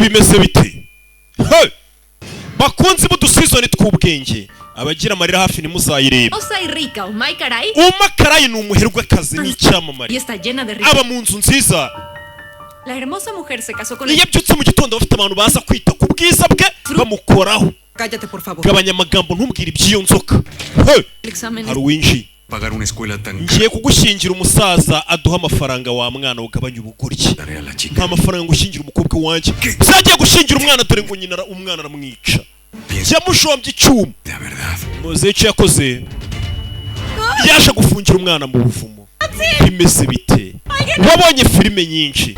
Bimeze bite? Hey! Bakunzi b'udusizoni tw'ubwenge, abagira amarira hafi ntimuzayirebe. Osa y rica, Umay Karai, Uma Karayi ni umuherwekazi n'icyamamare y está llena de riqueza. Aba mu nzu nziza. La hermosa mujer se casó con Iyo el abyutse mu gitondo, bafite abantu baza kwita ku bwiza bwe, bamukoraho. Cállate, por favor. Gabanya amagambo, ntumbwire iby'iyo nzoka. Hey! Examen. Hari uwinjiye. Pagar una escuela tan Ngiye kugushyingira umusaza aduha amafaranga. Wa mwana, ugabanya ubugoryi. Daré a la chica. Nta mafaranga ngo ushyingire umukobwa wanjye. Zagiye gushyingira umwana, dore ngo nyina umwana aramwica. Piensa Yamushombye icyuma. la verdad. Muze icyo yakoze, yaje gufungira umwana mu buvumo. Bimeze bite? Wabonye filime nyinshi.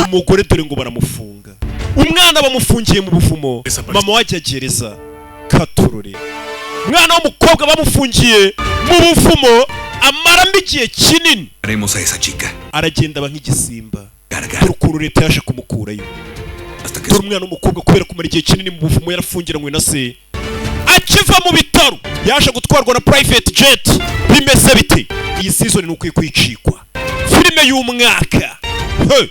Umugore dore ngo baramufunga, umwana bamufungiye mu buvumo, mama wajya gereza katurore. Umwana w'umukobwa bamufungiye mu buvumo, amaramo igihe kinini. Haremos a esa chica. Aragenda aba nk'igisimba. Cargar Dore ukuntu leta yaje kumukurayo. Hasta que Dore umwana w'umukobwa, kubera kumara igihe kinini mu buvumo yarafungiranywe na se, akiva mu bitaro yaje gutwarwa na private jet. Bimeze bite? Iyi season ni ukwiye kwicikwa, filime y'umwaka. Hey!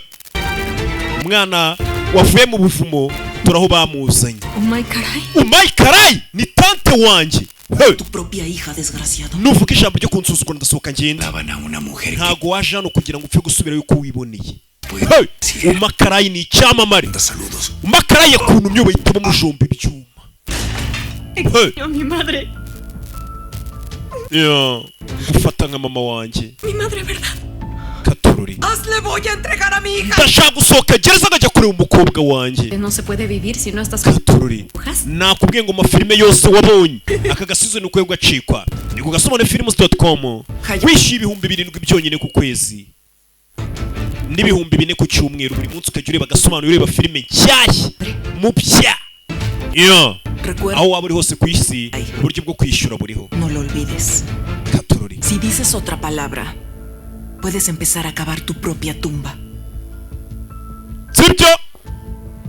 Umwana wavuye mu buvumo, dore aho bamuzanye. Umay Karai. Umayi Karayi ni tante wanjye. Hey! Tu propia hija, desgraciado. Nuvuga ijambo ryo kunsuzugura, ndasohoka ngenda. Daban a una mujer que Ntago waje hano kugira ngo upfe gusubirayo uko wiboneye. puede Hey! decir Umakarayi ni icyamamare. Saludos. Umakarayi yakuntumye, bahita bamujomba ibyuma. Hey! Yo, mi madre. Yeah. Gufata nka mama wanjye. Mi madre, ¿verdad? Katururi. ¡Le voy a entregar a mi hija! Ndashaka gusohoka gereza nkajya kureba umukobwa wanjye. No se puede vivir si no estás con Katururi. brujas. Nakubwiye ngo amafilime yose wabonye, aka gasizo ni ukwiye gacikwa, ni ku gasobanurefilms.com. Wishyuye 7000 byonyine ku kwezi n'4000 ku cyumweru, buri munsi ukajya ureba agasobanuro, ureba filime nshyashya mu bya. Yeah. Recuerda, Aho waba uri hose ku isi, uburyo bwo kwishyura buriho. No lo olvides. Katururi. Si dices otra palabra, puedes empezar a cavar tu propia tumba. Sibyo?